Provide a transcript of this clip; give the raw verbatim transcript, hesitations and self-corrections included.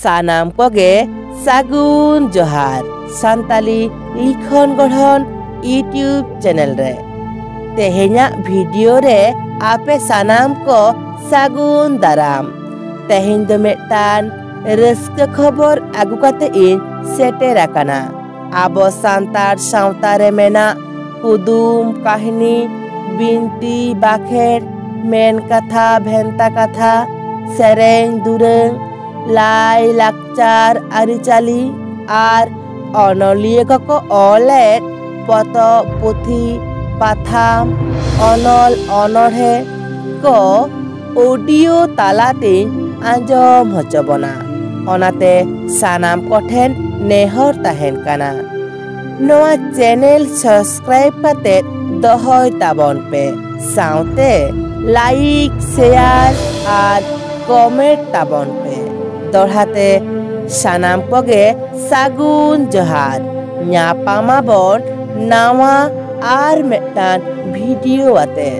ᱥᱟᱱᱟᱢ ᱠᱚᱜᱮ ᱥᱟᱹᱜᱩᱱ ᱡᱚᱦᱟᱨ ᱥᱟᱱᱛᱟᱞᱤ ᱞᱤᱠᱷᱚᱱ ᱜᱚᱲᱦᱚᱱ YouTube ᱪᱮᱱᱮᱞ ᱨᱮ᱾ ᱛᱮᱦᱮᱧᱟᱜ ᱵᱷᱤᱰᱤᱭᱳ ᱨᱮ ᱟᱯᱮ ᱥᱟᱱᱟᱢ ᱠᱚ ᱥᱟᱹᱜᱩᱱ ᱫᱟᱨᱟᱢ᱾ ᱛᱮᱦᱮᱧ ᱫᱚ ᱢᱤᱫᱴᱟᱝ ᱨᱟᱹᱥᱠᱟᱹ ᱠᱷᱚᱵᱚᱨ ᱟᱹᱜᱩ ᱠᱟᱛᱮ ᱤᱧ ᱥᱮᱴᱮᱨ ᱟᱠᱟᱱᱟ᱾ ᱟᱵᱚ ᱥᱟᱱᱛᱟᱲ ᱥᱟᱶᱛᱟ ᱨᱮ ᱢᱮᱱᱟᱜ ᱠᱩᱫᱩᱢ, ᱠᱟᱹᱦᱱᱤ, ᱵᱤᱱᱛᱤ, ᱵᱟᱠᱷᱮᱲ, ᱢᱮᱱ ᱠᱟᱛᱷᱟ, ᱵᱷᱮᱱᱛᱟ ᱠᱟᱛᱷᱟ, ᱥᱮᱨᱮᱧ, ᱫᱩᱨᱟᱹᱝ, ᱞᱟᱭ ᱞᱟᱠᱪᱟᱨ, ᱟᱹᱨᱤᱪᱟᱹᱞᱤ ᱟᱨ ᱚᱱᱚᱞᱤᱭᱟᱹ ᱠᱚᱠᱚ ᱚᱞᱮᱫ ᱯᱚᱛᱚᱵ, ᱯᱩᱛᱷᱤ, ᱯᱟᱛᱷᱟᱢ, ᱚᱱᱚᱞ, ᱚᱱᱚᱬᱦᱮ ᱠᱚ ᱚᱰᱤᱭᱳ ᱛᱟᱞᱟᱛᱮᱧ ᱟᱸᱡᱚᱢ ᱦᱚᱪᱚ ᱵᱚᱱᱟ᱾ ᱚᱱᱟᱛᱮ ᱥᱟᱱᱟᱢ ᱠᱚᱴᱷᱮᱱ ᱱᱮᱦᱚᱨ ᱛᱟᱦᱮᱱ ᱠᱟᱱᱟ, ᱱᱚᱣᱟ ᱪᱮᱱᱮᱞ ᱥᱟᱵᱥᱠᱨᱟᱭᱤᱵ ᱠᱟᱛᱮ ᱫᱚᱦᱚᱭ ᱛᱟᱵᱚᱱ ᱯᱮ, ᱥᱟᱶᱛᱮ ᱞᱟᱭᱤᱠ, ᱥᱮᱭᱟᱨ ᱟᱨ ᱠᱚᱢᱮᱱᱴ ᱛᱟᱵᱚᱱ ᱯᱮ᱾ ᱫᱚᱲᱦᱟ ᱛᱮ ᱥᱟᱱᱟᱢ ᱠᱚᱜᱮ ᱥᱟᱹᱜᱩᱱ ᱡᱚᱦᱟᱨ᱾ ᱧᱟᱯᱟᱢ ᱟᱵᱚᱱ ᱱᱟᱣᱟ ᱟᱨ ᱢᱤᱫᱴᱟᱝ ᱵᱷᱤᱰᱤᱭᱳ ᱟᱛᱮ᱾